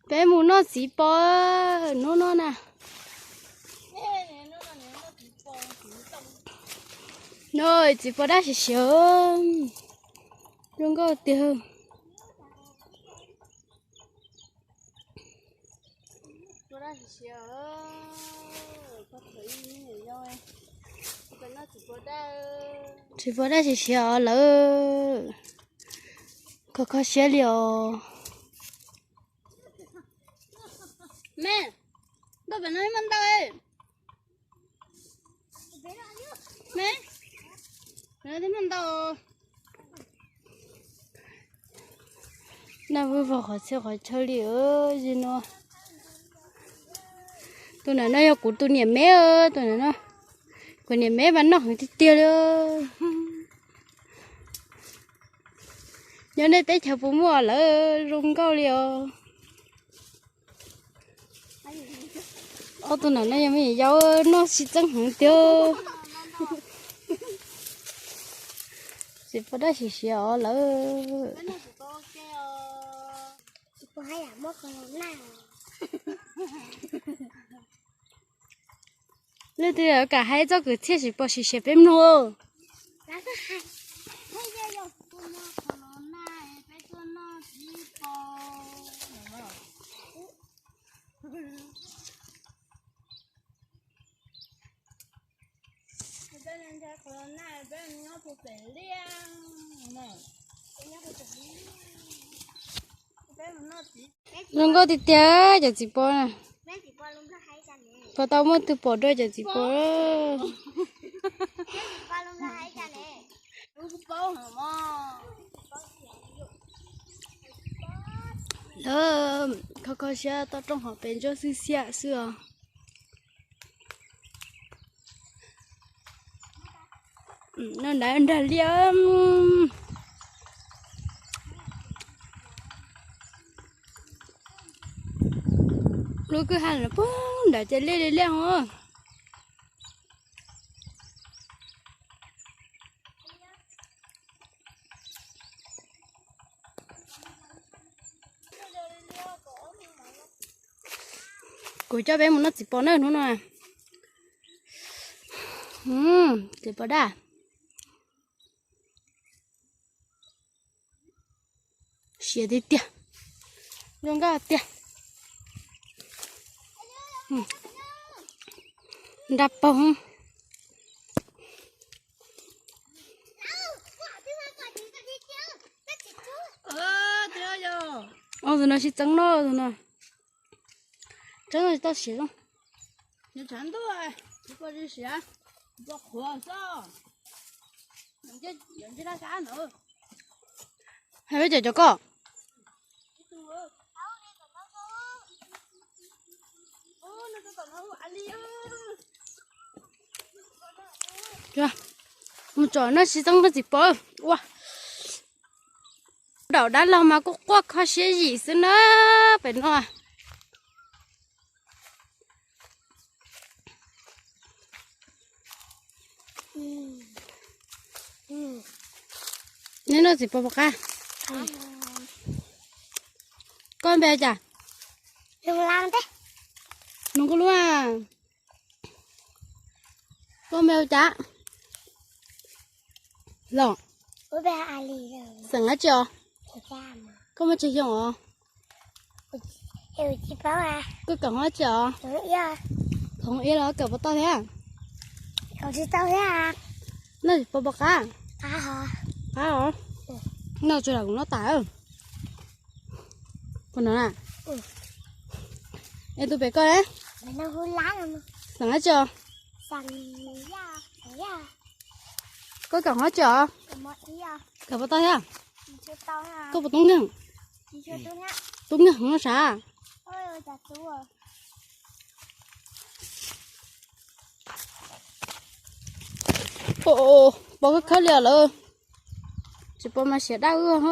Peb mus noj txiv pos hnub no na. No txiv pos daj siav siav, zoo nkauj tiag. Txiv pos daj siav siav os lawm, kho kho siab li os. Me, ntau pem no ib hmos ntau. Me, pem no ib hmos ntau. Naj vog vog qhov txhia qhov chaw li zim no. Tus nam no yog kuv tus niam me, tus nam no, kuv niam me mas noj heev tiag tiag li. Nyob nej teb chaws puas muaj lawm zoo nkauj li os. Ob tug nam no yog me nyuam yaus noj tsis txeeb heev tiag. Txiv pos daj siav siav os lawm. Leej twg kam hais txoj kwv txhiaj tsis pom siav siav peb mloog. Zoo nkauj tiag tiag cov txiv pos na. Puas tau muaj twg pom dua cov txiv pos? Lawv kho kho siab toj roob hauv pes ntsuab xwb xiab xwb os. No nrag nrag liaj. Lub kwj ha no puag nrad ces liaj li liaj os. Kuv coj peb mus noj txiv pos na hnub no. Txiv pos daj siav tiag tiag, zoo nkauj tiag. Nrag paug. Tus no sib txeeb no, tus no tseeb tsis tau siav zoo. Hais peb cov cov koj. Mus tsom no sib txeeb no txiv pos ua. Daum dab laug mas kuj quaj kho siab zim xwb na pem no. Neb noj txiv pos puas qab? Koj npe cas? Nug koj lub. Koj npe ua cas? Los, xeem dab tsi os? Koj muaj tsawg xyoo os? Koj kawm hoob dab tsi os? Kawm hoob ib los kawm puas tau thiab? Noj txiv pos puas qab? Qab os. Noj tsuas lam kuv noj tas. Puas no na? Es tus pem koj ne? Xeem dab tsi os? Koj kawm hoob dab tsi os? Kawm puas tau thiab? Koj puas tub nkeeg? Tub nkeeg no sav. Pos khawb khawb li lawm. Txiv pos mas siav daj wb.